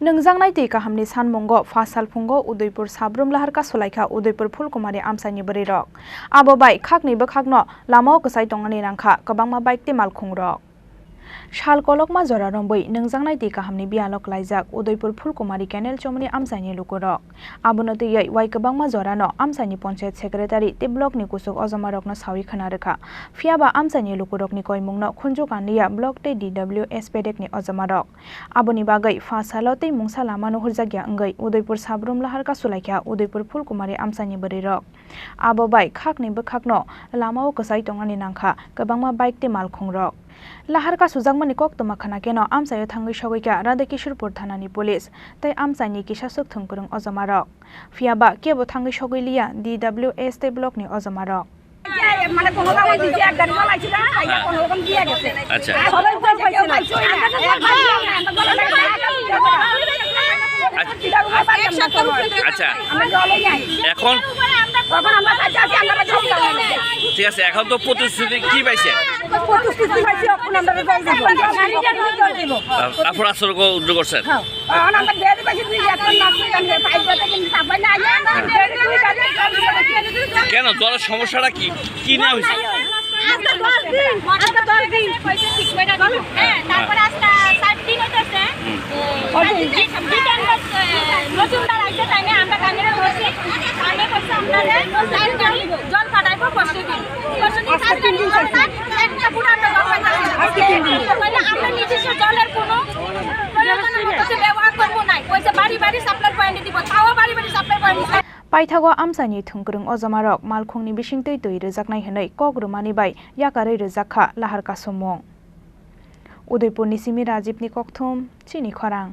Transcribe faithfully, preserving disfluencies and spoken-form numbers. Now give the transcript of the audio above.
Nwngjaknai twi kahamni sanmungo pha salphungo Udaipur sabrum lahar kasulaikha Udaipur Phulkumari amchaini bwrwirok. Abo bai khakni bwkhakno lamao kwchai tongnani nangkha kwbangma bike tei malkhungrok. Sal kolokma jora romwi nwngjaknai twi kahamni biyalo klaijak Udaipur Phulkumari Canal chomoni amchaini lukurok. Abono twiwi wai kwbangma jorano amchaini ponchayat secretary tei blockni kuchuk ojomarokno sawi khwna rwkha. Phiyaba amchaini lukurokni koimungno khunju kanliya block tei D W S pedekni ojomarok. Aboni bagwi pha salo tei mungsa lama nuhurjakya wngwi Udaipur sabrum lahar kasulaikha Udaipur Phulkumari amchaini bwrwirok. Abo bai khakni bwkhakno lamao kwchai tongnani nangkha kwbangma bike tei malkhungrok. Lahar kasujakmani koktwma khwna kheno amchaio thangwi sogwikha Radhakishorpur thanani police tei amchaini kisaswk thwngkwrwng ojomarok. Phiyaba kebo thangwi sogwiliya D W S tei blockni ojomarok. মানে কোনো কাগজ দিছে, এক গাড়ি মাল আইছিল, আইয়া কোনো রকম দিয়ে গেছে। আচ্ছা। আর সবাই উপায় পাইছে না। আমরা তো সব পাইছি না। আচ্ছা। আমরা জলেই নাই। এখন তখন আমরা কাছে আছি, আমরা জল পাই না। ঠিক আছে, এখন তো প্রতিশ্রুতি কি পাইছে? প্রতিশ্রুতি পাইছি, এখন আমরা জল দিব। জল দিব। আ-, তারপর আশ্রয় উদ্ধার করছেন? হ্যাঁ। কেন, জলের সমস্যাটা কি? কি নেওয়া হয়েছে? আজকে দশ দিন, আজকে দশ দিন। হ্যাঁ, তারপরে আজকে সাত দিন হইতেছে। হুম। এই যে নতুন দল আইছে, তাই নিয়ে আমরা কামিয়ে ধরছি। আমি বলছি, আপনারা জল পাঠাইবো পরশু দিন। পরশু দিন সাত দিন, একটা ফুট আমরা জল পাঠাচ্ছি না। আজকে তিন দিন। তো বলে, আমরা নিজস্ব জলের কোনো প্রয়োজন হচ্ছে ব্যবহার করবো না। ওই যে বাড়ি বাড়ি সাপ্লাই পয়েন্ট দিব, তাও বাড়ি বাড়ি সাপ্লাই পয়েন্ট দিব। Paithago amchaini thwngkwrwng ojomarok malkhungni bisingtwi twi rwjaknai hwnwi kok rwmani bai yakarwi rwjak kha lahar kasumung. Udaipurni simi Rajibni kokthum, chini khorang.